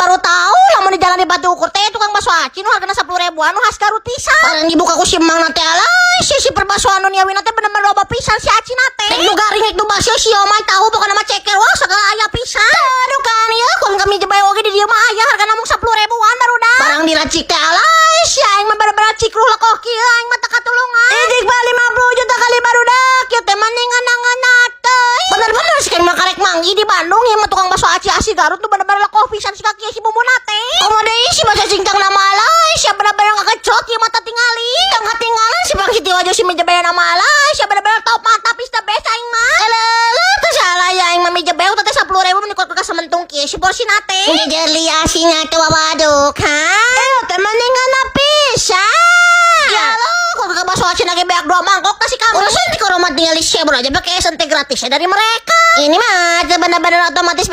Baru tahu lamun di jalan di Batu Ukur teh tukang bakso aci nu hargana 10 ribuan nu khas Garut pisan. Barang dibuka ku si Mang teh, alay si perbasoan nu niawina teh bener-bener loba pisan si aci teh. Rek nu garing, rek nu basi, siomay, tahu, pokokna mah ceker, wah, segala aya pisan. Aduh kan ya, kun kami jebay oge di dieu mah aya, hargana mung 10 ribuan, barudak. Barang diracik teh, alay si aing mah bener-bener cikruh lekoh kieu, aing mah teu katulungan. Idik ba 50 juta kali, barudak, kieu teh mending ngeunah teh. Bener-bener sih mah karek manggih di Bandung ya mah tukang bakso aci asli Garut tuh bener-bener lekoh pisan si kaki si bumbuna teh. Komo deui si bakso cincang nama, alay sia bener-bener ngakecot ieu mah tingali. Tong katinggalan si Bang Siti wajah si mie nama, alay sia bener-bener top, mantap, is the best aing mah. Eleuh teu salah ya aing mah mie jebew teh 10 ribu meni kuat ka sementung kieu si porsina teh. Jeli asinya tuh, waduh kan. Eh teh mending ngeunah pisan. Ya lo, kok ke bakso aci lagi beak dua mangkok kasih kamu. Urusan di koromat tinggal di share aja pakai sente gratis dari mereka. Ini mah bener-bener otomatis.